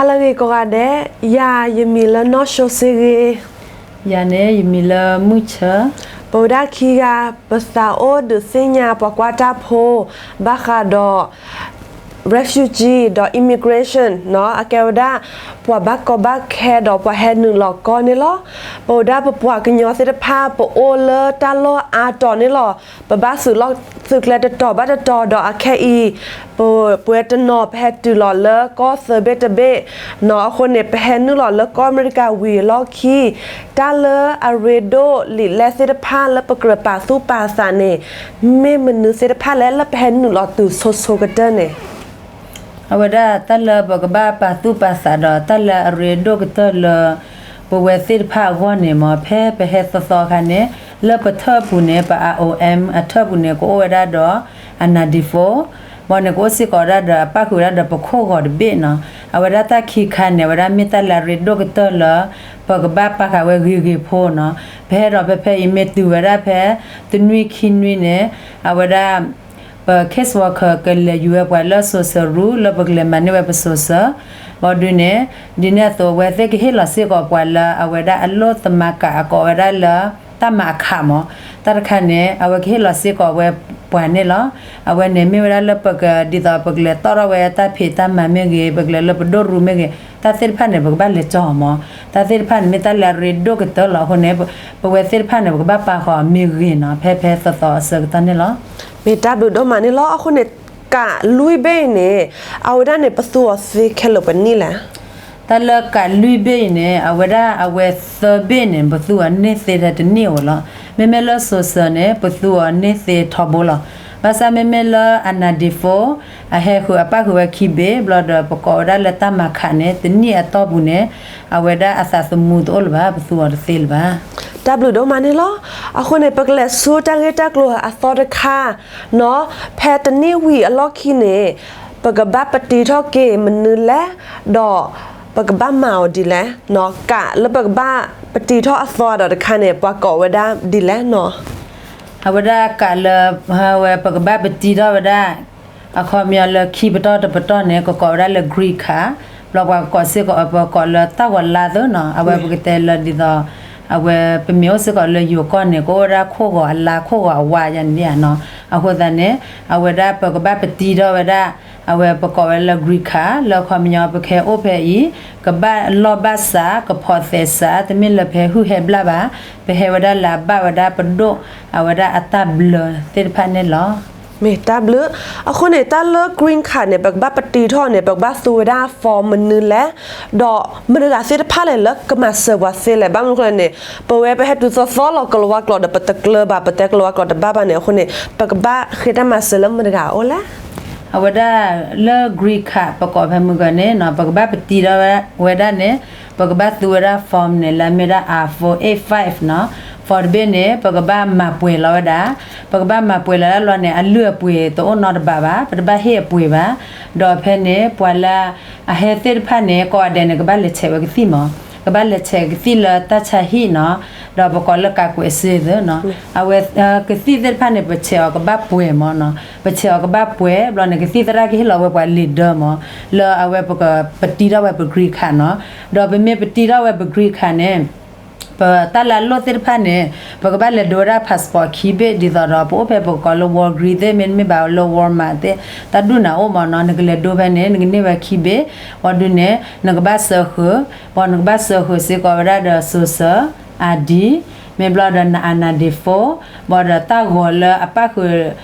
ဟါလၢအဂ့ၤကိးဂၤဒဲး, ယၤယမံၤလၢနီၢ်ၡိစ့ဂ့ၤ, ယၤန့ၣ်ယမံၤလၢမုၢ်ဆၢ, ပဝဲဒၣ်ခံဂၤ ပသးအိၣ်ဒုးသ့ၣ်ညါပှၤကွၢ်တၢ်ဖိ ဘၣ်ဃးဒီး refugee ဒီး immigration နီၤ, အကဲဝဲဒၣ် ပှၤဘၣ်ကီဘၣ်ခဲဒီးပှၤဟဲနုာ်လီၤကီၢ်န့ၣ်လီၤ. ပဝဲဒၣ်ပပှၤကညီသ့ၣ်တဖၣ် ပအိၣ်လၢတၢ်လီၢ်အါတီၤန့ၣ်လီၤ. ပဘၣ်သုးလီၢ်သုးကျဲတတီၤဘၣ်တတီၤဒီးအခဲအံၤ ပဝဲတနီၤ ပဟဲတုၤလီၤလၢကီၢ်သၢဘ့ၣ်တဘ့ၣ်နီၤ, အဃိန့ၣ် ပဟဲနုာ်လီၤလၢကီၢ်အမဲရကၤဝံၤအလီၢ်ခံ တၢ်လၢအရ့ဒိၣ်လံာ်လဲၢ်သ့ၣ်တဖၣ်လၢပကြၢးပာ်သူၣ်ပာ်သးန့ၣ် မ့ၢ်မနုၤသ့ၣ်တဖၣ်လဲၣ် လၢပဟဲနုာ်လီၤတုၤဆိဆိကတၢၢ်န့ၣ်. အဝဲဒၣ်တၢ်လၢပကဘၣ်ပာ်သူၣ်ပာ်သးဒီး တၢ်လၢအရ့ဒိၣ်ကတၢၢ်လၢ ပဝဲသ့ၣ်တဖၣ်အဂီၢ်န့ၣ်မ့ၢ် ဖဲပဟဲသီသီအခါန့ၣ် လၢပထၢၣ်အပူၤန့ၣ် ပ R O M အထၢၣ်ပူၤန့ၣ် ကအိၣ်ဝဲဒၣ်ဒီး အနၢ်ဒံၣ်ဖိ ဘၣ်န့ၣ် ကအိၣ်စ့ၢ်ကီးဝဲဒၣ်ဒီး အပၣ်ဃုာ်ဝဲဒၣ်ဒီးပခိၣ်ဂီၤတဘ့ၣ်နီၤ. အဝဲဒၣ်တၢ်ခံခါန့ၣ် အဝဲဒၣ်မ့ၢ်တၢ်လၢအရ့ဒိၣ်ကတၢၢ်လၢ ပကဘၣ်ပာ်ဃာ်ဝဲဂ့ၤဂ့ၤဖိနီၤ. ပဟဲဒီးဖဲဖဲအံၤ မ့ၢ်တုၤဝဲဒၣ်ဖဲ တနွံခံနွံန့ၣ် အဝဲဒၣ် ပ case worker ကလဲၤယူၤဝဲပှၤလၢ social room လၢပကလဲၤမၤန့ၢ်ဝဲပ social ဘၣ်ဒုးန့ၣ် ဒ်န့ၣ်အသိး အဝဲသ့ၣ်ကဟ့ၣ်လီၤစ့ၢ်ကီးပှၤလၢအဝဲဒၣ်အလိၣ်သမါကး အကိးဝဲဒၣ်လၢ တၢ်မၤအခးမ့ၢ် တၢ်တခါန့ၣ် အဝဲကဟ့ၣ်လီၤစ့ၢ်ကီးဝဲပှၤန့ၣ်လီၤ. အဝဲန့ၣ်မ့ၢ်ဝဲဒၣ်လၢပက ဒ်သိးပကလဲၤတီၣ်ထီၣ်ဝဲတၢ်ဖံးတၢ်မၤမ့ၢ်ဂ့ၤ, ပကလဲၤလၢပဒိၣ်ရူမ့ၢ်ဂ့ၤ, တၢ်သ့ၣ်တဖၣ်န့ၣ် ပကဘၣ်လဲၤကၠီမ့ၢ် တၢ်သ့ၣ်တဖၣ်န့ၣ် မ့ၢ်တၢ်လၢအရ့ဒိၣ်ကတၢၢ်လီၤ. အဃိန့ၣ် ပဝဲသ့ၣ်တဖၣ်န့ၣ် ပကဘၣ်ပာ်ဃာ်မ့ၢ်ဂ့ၤနီၤ ဖဲဖဲသီသီအဆၢကတီၢ်န့ၣ်လီၤ. မ့ၢ်တၢ်ဘျုးဒိၣ်မးန့ၣ်လီၤ. အဃိန့ၣ် ကးလွံၢ်ဘ့ၣ်အံၤန့ၣ် အဝဲဒၣ်န့ၣ် ပသူအီၤသ့ခဲလၢာ်ပနံၣ်လဲၣ်. တၢ်လၢကးလွံၢ်ဘ့ၣ်အံၤန့ၣ် အဝဲဒၣ်အဝဲသၢဘ့ၣ်န့ၣ် ပသူအီၤန့ၢ်သ့ထဲတနံၣ်ဧိၤလီၤ. မ့မ့ၢ်လၢ social န့ၣ် ပသူအီၤန့ၢ်သ့ထီဘိလီၤ. ဘၣ်ဆၣ်မ့မ့ၢ်လၢအနၢ်ဒံၣ်ဖိ အဟဲဃုာ်အပၣ်ဃုာ်ဝဲခံဘ့ၣ် ဘျီဒီးပကိးဝဲဒၣ်လၢတၢ်မၤခးန့ၣ် တနံၣ်အတီၢ်ပူၤန့ၣ် အဝဲဒၣ်အသးသမူတအိၣ်လၢၤဘၣ်, ပသူအီၤတသ့လၢၤဘၣ်. တၢ်ဘျုးဒိၣ်မးန့ၣ်လီၤ. အဃိန့ၣ် ပကလဲၤဆူတၢ်ဂ့ၢ်တၢ်ကျိၤအသီတခါနီၤ, ဖဲတနံၣ်ဝံၤအလီၢ်ခံန့ၣ် ပကဘၣ်ပတံထီၣ်က့ၤမနုၤလဲၣ်, ဒီးပကဘၣ်မၤအီၤဒ်လဲၣ်, ကးလၢပကဘၣ်ပတံထီၣ်အသီဒီးတခါန့ၣ် ပှၤကိးဝဲဒၣ်ဒ်လဲၣ်နီၤ. အဝဲဒၣ်ကးလၢ ဝဲပကဘၣ်ပတံထီၣ်ဝဲဒၣ် အခီပညီလၢခံပတီၢ်တပတီၢ်န့ၣ် ကကိးဝဲဒၣ်လၢ green card, ဘျီပှၤကကိးစ့ၢ်ကီး ပကိးလၢတၢ်ဂီၤလါသ့နီၤ, အဝဲပကတဲလၢဒ်သိး အဝဲပမ့ၢ်အိၣ်စ့ၢ်ကီးလၢယိၤကီၢ်န့ၣ် ကအိၣ်ဝဲဒၣ်ခိၣ်ဂီၤအလါ ခိၣ်ဂီၤအဝါယၤန့ၣ်နီၤ. အဃိသတးန့ၣ် အဝဲဒၣ်ပကဘၣ်ပတံထီၣ်ဝဲဒၣ် အဝဲပကိးဝဲလၢ green card လၢအခီပညီပကဟဲအိၣ်ဖဲအံၤ ကဘၣ်လီၢ်ဘၣ်စး ကဖီၣ်သဲးစး တမ့ၢ်လၢပဟဲဟုၣ်ဟဲဘျၣ်ဘၣ်, ပဟဲဝဲဒၣ်လၢအဘၣ်ဝဲဒၣ်ပဒိၣ် အဝဲဒၣ်အတၢ်ဘျၢသ့ၣ်တဖၣ်န့ၣ်လီၤ. မ့ၢ်တၢ်ဘျုး. အဃိန့ၣ် တၢ်လၢ green card န့ၣ် ပကဘၣ်ပတံထီၣ်န့ၣ် ပကဘၣ်သူဝဲဒၣ် form မနုၤလဲၣ်, ဒီးမတဂၤသ့ၣ်တဖၣ်လဲၣ်လၢကမၤစၢၤပှၤသ့လဲၣ်. ဘၣ်မနုၤအဃိလဲၣ်န့ၣ် ပဝဲပဟဲတုၤသီသီလီၤ ကလၤဝါကျိာ်ဒီးပတကျၢၤဘၣ်, ပတဲကလၤဝါကျိာ်တဘၣ်ဘၣ်န့ၣ် အဃိန့ၣ် ပကဘၣ်ဃ့တၢ်မၤစၢၤလၢမတဂၤအအိၣ်လဲၣ်. အဝဲဒၣ်လၢ green card ပကိးဖဲမုၢ်ဂီၤန့ၣ်နီၤ ပကဘၣ်ပတံထီၣ်ဝဲဒၣ်န့ၣ် ပကဘၣ်သူဝဲဒၣ် form န့ၣ် လၢအမ့ၢ်ဒၣ် R four eight five နီၤ. form တဘ့ၣ်န့ၣ် ပကဘၣ်မၤပှဲၤလီၤဝဲဒၣ်, ပကဘၣ်မၤပှဲၤလီၤဒၣ်လီၤန့ၣ် အလုၢ်အပှ့ၤတအိၣ်နီတဘ့ၣ်ဘၣ်, ပတဘၣ်ဟ့ၣ်အပှ့ၤဘၣ်. ဒီးဖဲန့ၣ် ပှၤလၢအဟဲသ့ၣ်တဖၣ်န့ၣ် ကိးဂၤဒဲးန့ၣ် ကဘၣ်လဲၤဆဲးဝဲကသံၣ်မး, ကဘၣ်လဲၤဆဲးကသံၣ်လၢတၢ်ဆါဟံၣ်နီၤ, ဒီးပကိးလၢ ကးကွဲးစ့သ့နီၤ. အဝဲကသံၣ်သ့ၣ်တဖၣ်န့ၣ် ပဆဲးအီၤကဘၣ်ပှဲၤမးနီၤ, ပဆဲးအီၤကဘၣ်ပှဲၤ ဘျီန့ၣ် ကသံၣ်သရၣ်ကဟ့ၣ်လီၤဝဲပှၤလံာ်ဒၢမး လၢအဝဲပကပတံထီၣ်ဝဲပ green card နီၤ. ဒီးပမ့ၢ်ပတံထီၣ်ဝဲပ green card န့ၣ် ပတၢ်လၢအလိၣ်သ့ၣ်တဖၣ်န့ၣ် ပကဘၣ်လဲၤဒိဝဲဒၣ် passport ခံဘ့ၣ် ဒ်သိးဒီး ပအိၣ်ဖဲပကကိးလၢ Walgreen သ့ၣ် မ့တမ့ၢ်ဘၣ်လၢ Walmart သ့ၣ် တၢ်ဒူၣ်န့ၣ်အိၣ်မးနီၤ, နကလဲၤဒိဖဲန့ၣ် နကန့ၢ်ဝဲခံဘ့ၣ်, ဘၣ်ဒုးန့ၣ် နကဘၣ်စၢဃုာ်, ဘၣ်နကဘၣ်စၢဃုာ်စ့ၢ်ကီးဝဲဒၣ်ဒီး social ID မ့ၢ်ဘျီဒီးန အနၢ်ဒ့ဖိ, ဘၣ်ဒီးတၢ်ဂီၤလၢအပၣ်ဃုာ်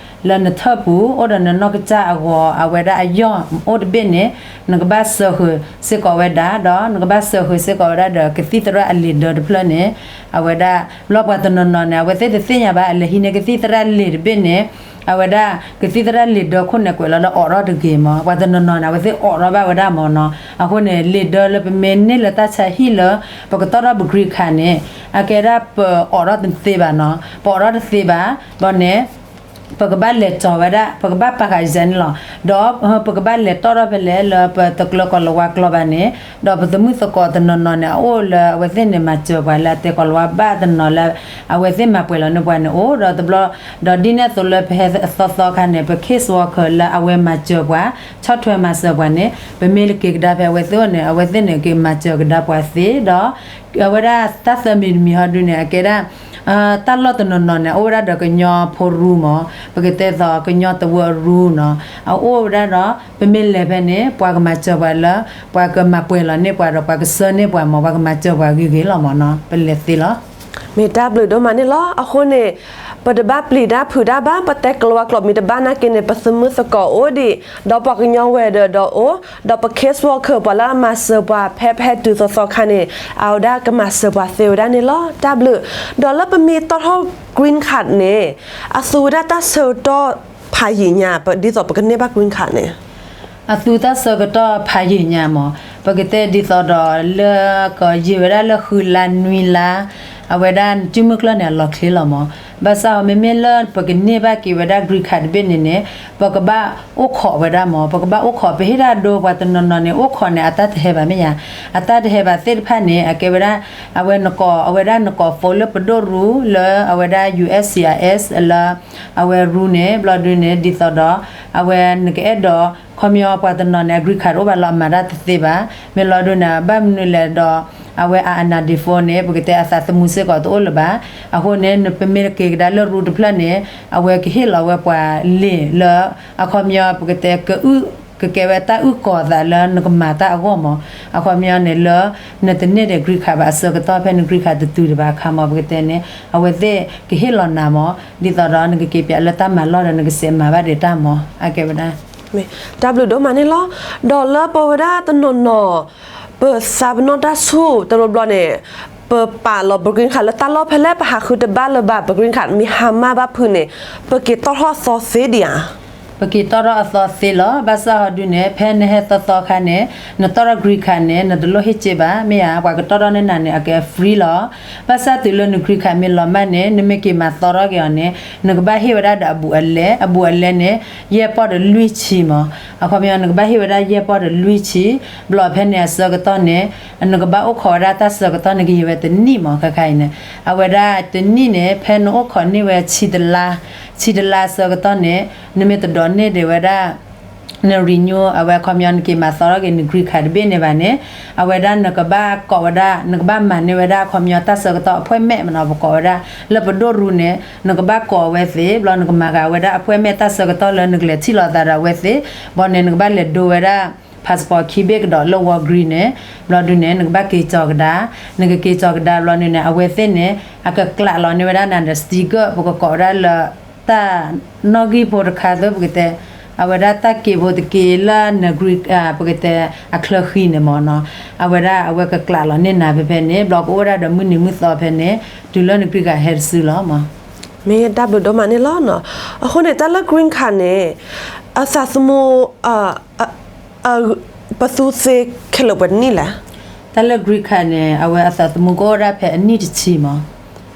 လၢနထၢၣ်ပူၤ အိၣ်ဒီးနနီၢ်ကစၢ်အဂီၤ အဝဲဒၣ်အယီၢ်အိၣ်တဘ့ၣ်န့ၣ် နကဘၣ်စၢဃုာ်စ့ၢ်ကီးဝဲဒၣ်, ဒီးနကဘၣ်စၢဃုာ်စ့ၢ်ကီးဝဲဒၣ်ဒီး ကသံၣ်သရၣ်အလံာ်ဒၢတဖျၢၣ်န့ၣ် အဝဲဒၣ် ဘျီပှၤတနီၤနီၤန့ၣ် အဝဲသ့ၣ်တသ့ၣ်ညါဘၣ် အလဲၤဟံးန့ၢ်ကသံၣ်သရၣ်လံာ်တဘ့ၣ်န့ၣ် အဝဲဒၣ် ကသံၣ်သရၣ်လံာ်ဒၢခိၣ်န့ၣ် ကွဲးလီၤလၢအိးထီၣ်တဂ့ၤမး, ပှၤတနီၤနီၤန့ၣ် အဝဲသ့ၣ်အိးထီၣ်ဘၣ်ဝဲဒၣ်မးနီၤ, အဃိန့ၣ် လံာ်ဒၢလၢပမ့ၢ်န့ၢ်လၢတၢ်ဆါဟံၣ်လၢ ပကတီၢ်ထီၣ်ပ green card န့ၣ် အကဲဒၣ်ပအိးထီၣ်တသ့ဘၣ်နီၤ, ပအိးထီၣ်တသ့ဘၣ်, ဘၣ်န့ၣ် ပကဘၣ်လဲၤကၠီၤဝဲဒၣ် ပကဘၣ်ပာ်ဃာ်ယဲန့ၣ်လီၤ. ဒီးပကဘၣ်လဲၤတီၣ်ထီၣ်ဖဲလဲၣ်လၢပတကျၢၤကီၢ်လၤဝါကျိာ်ဘၣ်န့ၣ်, ဒီးပသမုၣ်သကိးတနီၤနီၤန့ၣ် အအိၣ်လၢအဝဲသ့ၣ်န့ၣ် မၤစၢၤပှၤလၢအတဲကီၢ်လၤဝါဘၣ်တနီၤလၢ အဝဲသ့ၣ်မၤပှဲၤလီၤန့ၢ်ပှၤန့ၣ်အိၣ် ဒီးတဘျီ, ဒီးဒ်န့ၣ်အသိးလၢပဟဲသီသီခါန့ၣ် ပ case worker လၢအဝဲမၤစၢၤပှၤ ဆီၣ်ထွဲမၤစၢၤပှၤန့ၣ် ပမ့ၢ်လၢက့ၤကဒါဖဲအဝဲသ့ၣ်အအိၣ်န့ၣ် အဝဲသ့ၣ်န့ၣ် က့ၤမၤစၢၤကဒါပှၤသ့ဒီး အဝဲဒၣ်တၢ်သၢမံၤတမံၤဟီဒုန့ၣ် အကဲဒၣ် တၢ်လီၢ်တနီၤနီၤန့ၣ် အအိၣ်ဝဲဒၣ်ဒီးကညီဖိရူမး, ပကတဲသိးကညီတဝၢအရူနီၤ, အအိၣ်ဝဲဒၣ်ဒီး ပမ့ၢ်လဲၤဖဲန့ၣ် ပှၤကမၤစၢၤပှၤလၢ ပှၤကမၤပှဲၤလီၤန့ၢ်ပှၤဒီး ပှၤကဆှၢန့ၢ်ပှၤမး, ပှၤကမၤစၢၤပှၤဂ့ၤဂ့ၤလီၤမးနီၤ, ပလဲၤသ့လီၤ. မ့ၢ်တၢ်ဘျုးဒိၣ်မးန့ၣ်လီၤ. အဃိန့ၣ် ပတဘၣ်ပျံၤတၢ်ဖုးတၢ်ဘၣ်, ပတဲကီၢ်လၤဝါကျိာ်မ့ၢ်တဘၣ်နာ်က့န့ၣ် ပသမုၣ်သကိးအိၣ်ဒံး, ဒီးပှၤကညီဝဲၤဒၢးဒီးအိၣ်, ဒီးပ case worker ပှၤလၢအမၤစၢၤပှၤ ဖဲပဟဲတုၤသီသီခါန့ၣ် အဝဲဒၣ်ကမၤစၢၤပှၤသ့ဝဲဒၣ်န့ၣ်လီၤ. တၢ်ဘျုး, ဒီးလၢပမ့ၢ်တီၣ်ထီၣ် green card န့ၣ် အသူဝဲဒၣ်တၢ်ဆၢကတီၢ်ဖးယံာ်ညါ ဒ်သိးပကန့ၢ်ဘၣ် green card န့ၣ် အသူတၢ်ဆၢကတီၢ်ဖးယံာ်ညါမး, ပကတဲဒ်သိးဒီးလၢ ကယံာ်ဝဲဒၣ်လၢဃုလါနွံလါ, အဝဲဒၣ်စုမုၢ်ကျၢၢ်န့ၣ် အလီၤချ့လီၤမး. ဘၣ်ဆၣ်မ့မ့ၢ်လၢပကန့ၢ်ဘၣ်က့ၤဝဲဒၣ် green card တဘ့ၣ်န့ၣ်န့ၣ် ပကဘၣ်အိၣ်ခိးဝဲဒၣ်မး, ပကဘၣ်အိၣ်ခိး ပဟ့ၣ်တၢ်ဒိပှၤတနီၤနီၤန့ၣ် အိၣ်ခိးန့ၣ် အတၢ်တဟဲဘၣ်မ့ၢ်ယါ, အတၢ်တဟဲဘၣ်သ့ၣ်တဖၣ်န့ၣ် အကဲဝဲဒၣ် အဝဲနကိး အဝဲဒၣ်နကိး phone လၢပဒိၣ်ရူ လၢအဝဲဒၣ် U S C I S လၢ အဝဲရူန့ၣ် ဘျီဒုန့ၣ် ဒ်သိးဒီး အဝဲနကအဲၣ်ဒိး ခီပညီပှၤတနီၤန့ၣ် အ green card အိၣ်ဘၣ်လီၤ အမၤတၢ်တသ့ဘၣ်, မ့ၢ်လီၤဒုန့ၣ် ဘၣ်မနုၤလဲၣ်ဒီး အဝဲအ အနါဒ့ဖိ န့ၣ် ပကတဲအသးသမူစ့ၢ်ကီးတအိၣ်လၢၤဘၣ်. အဃိန့ၣ် ပမ့ၢ်က့ၤကဒါလၢရူတဖျၢၣ်န့ၣ် အဝဲကဟ့ၣ်လီၤဝဲပှၤလံာ်လၢ အခီပညီပကတဲ ကအုၣ်ကကဲဝဲတၢ်အုၣ်ကီၤသးလၢနကမၤတၢ်အဂီၢ်မး, အခီပညီန့ၣ်လၢ နတန့ၢ်ဒီး green card ဘၣ်အဆၢကတီၢ်ဖဲန green card တတုၤဒံးဘၣ်အခါမး ပကတဲန့ၣ် အဝဲသ့ၣ်ကဟ့ၣ်လီၤနၤမး, ဒ်သိးဒီးနကက့ၤပၠးလၢတၢ်မၤလီၢ်ဒီးနကစးမၤဘၣ်ဒီးတၢ်မး အကဲဝဲဒၣ် တၢ်ဘျုးဒိၣ်မးန့ၣ်လီၤ. ဒီးလၢပဝဲဒၣ်တနီၤနီၤ ပသးပနီၣ်တၢ်ဆူၣ်တဘျီဘျီန့ၣ် ပပာ်လီၤပ green card လၢတၢ်လီၢ်ဖဲလဲၣ် ပဟးဃုတဘၣ်လၢၤဘၣ် ပ green card မ့ၢ်ဟါမၢ်ဘၣ်ဖုးန့ၣ် ပက့ၤတီၣ်ထီၣ်အသီသ့ဒံးဧါ. ပက့ၤတီၣ်ထီၣ်အသီသ့လီၤ. ဘၣ်ဆၣ်ဟီဒုန့ၣ် ဖဲနဟဲသီသီခါန့ၣ် နတီၣ်ထီၣ် green card န့ၣ် နတလိၣ်ဟ့ၣ်စ့ဘၣ် မ့ၢ်ဧါ, ပှၤကတီၣ်ထီၣ်န့ၢ်နၤန့ၣ် အကဲ free လီၤ. ဘၣ်ဆၣ်တုၤလၢန green card မ့ၢ်လီၤမၢ်န့ၣ် နမ့ၢ်က့ၤမၤသီထီၣ်က့ၤအီၤန့ၣ် နကဘၣ်ဟ့ၣ်ဝဲဒၣ်ဒီးအဘူးအလဲ, အဘူးအလဲန့ၣ် ယဲၢ်ပီၢ်ဒီးလွံၢ်ဆံမး, အခီပညီနကဘၣ်ဟ့ၣ်ဝဲဒၣ်ယဲၢ်ပီၢ်ဒီးလွံၢ်ဆံ, ဘျီဖဲန့ၣ်အဆၢကတီၢ်န့ၣ် နကဘၣ်အိၣ်ခိးဝဲဒၣ်တၢ်ဆၢကတီၢ် နကယံာ်ဝဲတနံၣ်မး ခဲခါအံၤန့ၣ်, အဝဲဒၣ်တနံၣ်န့ၣ် ဖဲနအိၣ်ခိးန့ၢ်ဝဲဆံတလါ, ဆံတလါအဆၢကတီၢ်န့ၣ် နမ့ၢ်တဒိးန့ၢ်ဒံးဝဲဒၣ် န renew အဝဲအခီပညီနက့ၤမၤသီထီၣ်က့ၤန green card တဘ့ၣ်န့ၣ်ဘၣ်န့ၣ်, အဝဲဒၣ်နကဘၣ်ကိးဝဲဒၣ် နကဘၣ်မၤန့ၢ်ဝဲဒၣ်အခီပညီတၢ်ဆၢကတီၢ် appointment မးနီၤ ပကိးဝဲဒၣ် လၢပဒိၣ်ရူန့ၣ် နကဘၣ်ကိးအဝဲသ့ၣ် ဘျီနကမၤဃာ်ဝဲဒၣ် appointment တၢ်ဆၢကတီၢ်လၢနကလဲၤထံၣ်လိာ်သးဒီးအဝဲသ့ၣ်, ဘျီန့ၣ် နကဘၣ်လဲၤဒိဝဲဒၣ် passport ခံဘ့ၣ်ကဒီးလၢ Walgreen န့ၣ်, ဘျီဒုန့ၣ် နကဘၣ်က့ၤကၠီၤကဒါ, နကက့ၤကၠီၤကဒါဘျီဒုန့ၣ် အဝဲသ့ၣ်န့ၣ် အကကျးလီၤန့ၢ်ဝဲဒၣ်နၤဒီး sticker ပကကိးဝဲဒၣ်လၢ တၢ်နီၣ်ဂံၢ်ဖိတခါသ့ၣ် ပကတဲ, အဝဲဒၣ်တၢ်က့ၤဖိတက့ၤလၢန green, ပကတဲ အချၢဃံန့ၣ်မးနီၤ, အဝဲဒၣ်အဝဲကကျးလီၤန့ၢ်နၤဖဲဖဲန့ၣ် ဘျီကအိၣ်ဝဲဒၣ်ဒီးမုၢ်နံၤမုၢ်သီဖဲန့ၣ် တုၤလၢန green card ဟဲတစုလီၤမး. မ့ၢ်တၢ်ဘျုးဒိၣ်မးန့ၣ်လီၤ. အဃိန့ၣ် တၢ်လၢ green card န့ၣ် အသးသမူ ပသူသ့ခဲလၢာ်ပှဲၤနံၣ်လဲၣ်. တၢ်လၢ green card န့ၣ် အဝဲအသးသမူကအိၣ်ဒၣ်ဖဲအနံၣ်တဆံမး,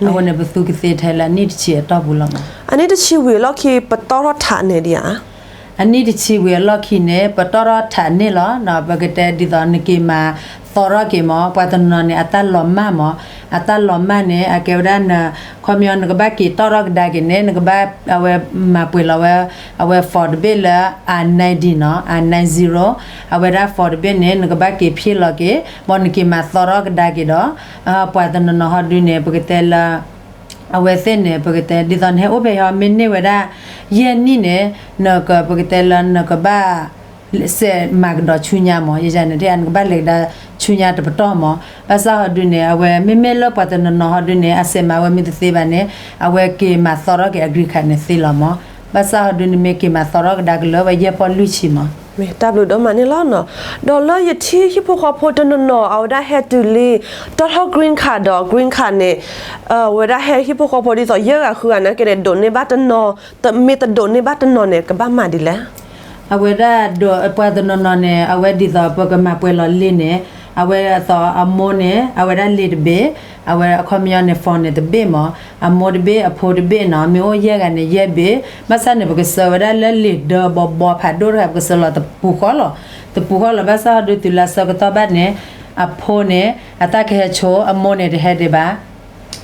အဃိန့ၣ် ပသူကသ့ထဲလၢအနံၣ်တဆံအတီၢ်ပူၤလီၤမး. အနံၣ်တဆံဝံၤအလီၢ်ခံ ပတီၣ်ထီၣ်ထးန့ၢ်ဒံးဧါ. အနံၣ်တဆံဝံၤအလီၢ်ခံန့ၣ် ပတီၣ်ထီၣ်ထးန့ၢ်လီၤ. ပကတဲဒ်သိးနက့ၤမၤသီထီၣ်က့ၤမး ပှၤတနီၤန့ၣ် အတၢ်လီၤမၢ်မး, အတၢ်လီၤမၢ်န့ၣ် အကဲဝဲဒၣ်န ခီပညီနကဘၣ်က့ၤတီၣ်ထီၣ်ကဒါက့ၤန့ၣ် နကဘၣ်အဝဲမၤပှဲၤလီၤဝဲ အဝဲ form တဘ့ၣ်လၢ R ninety နီၤ, R nine zero, အဝဲဒၣ် form တဘ့ၣ်န့ၣ် နကဘၣ်က့ၤဖံးလီၤက့ၤ ဘၣ်နက့ၤမၤသီထီၣ်ကဒါက့ၤဒီး ပှၤတနီၤနီၤဟီဒုန့ၣ် ပကတဲလၢ အဝဲသ့ၣ်န့ၣ် ပကတဲ ဒ်သိးနဟဲအိၣ်ဖဲဟီ မ့ၢ်န့ၢ်ဝဲဒၣ် ယဲၢ်နံၣ်န့ၣ် နက ပကတဲလၢနကဘၣ် စဲးမၤကဒီးဆူညါမး, ယယၤန့ၣ် နကဘၣ်လဲၤကဒါဆူညါတပတီၢ်မး. ဘၣ်ဆၣ်ဟီဒုန့ၣ် အဝဲမ့မ့ၢ်လၢပှၤတနီၤနီၤဟီဒုန့ၣ် အစဲးမၤဝဲမ့ၢ်တသ့ဘၣ်န့ၣ် အဝဲက့ၤမၤသီထီၣ်က့ၤအ green card န့ၣ်သ့လီၤမး. ဘၣ်ဆၣ်ဟီဒုန့ၣ်မ့ၢ်က့ၤမၤသီထီၣ်ကဒါက့ၤလၢဝဲယဲၢ်ပီၢ်လွံၢ်ဆံမး. တၢ်ဘျုးဒိၣ်မးန့ၣ်လီၤ. ဒီးလၢယထံၣ်ဟံၣ်ဖိဃီဖိတနီၤနီၤ အဝဲဒၣ်ဟဲတုၤလံ တီၣ်ထီၣ် green card ဒီး green card န့ၣ် အဝဲဒၣ်ဟဲဟံၣ်ဖိဃီဖိဒ်သိးယဲၢ်ဂၤဃုဂၤနာ်က့န့ၣ် ဒိးန့ၢ်ဘၣ်တနီၤ, မ့ၢ်တဒိးန့ၢ်ဘၣ်တနီၤန့ၣ် ကဘၣ်မၤဒ်လဲၣ်. အဝဲဒၣ်ဒီးပှၤတနီၤနီၤန့ၣ် အဝဲဒ်သိးပကမၤပှဲၤလီၤလံာ်န့ၣ် အဝဲအသိးအမိၢ်န့ၣ် အဝဲဒၣ်လံာ်တဘ့ၣ်, အဝဲအခီပညီန့ၣ် form န့ၣ်တဘ့ၣ်မး, အမိၢ်တဘ့ၣ် အဖိတဘ့ၣ်နီၤ, မ့ၢ်အိၣ်ယဲၢ်ဂၤန့ၣ် ယဲၢ်ဘ့ၣ်, ဘၣ်ဆၣ်န့ၣ် ပကဆှၢဝဲဒၣ်လၢလံာ်ဒၢဘီဘီဖးဒိၣ်တခါ ပကဆှၢလီၤတပူၤဃီလီၤ. တပူၤဃီလီၤ ဘၣ်ဆၣ်ဟီဒုးတုၤလၢအဆၢကတီၢ်ဘၣ်န့ၣ် အဖိန့ၣ် အတၢ်ကဟဲဆိ အမိၢ်န့ၣ်တဟဲဒံးဘၣ်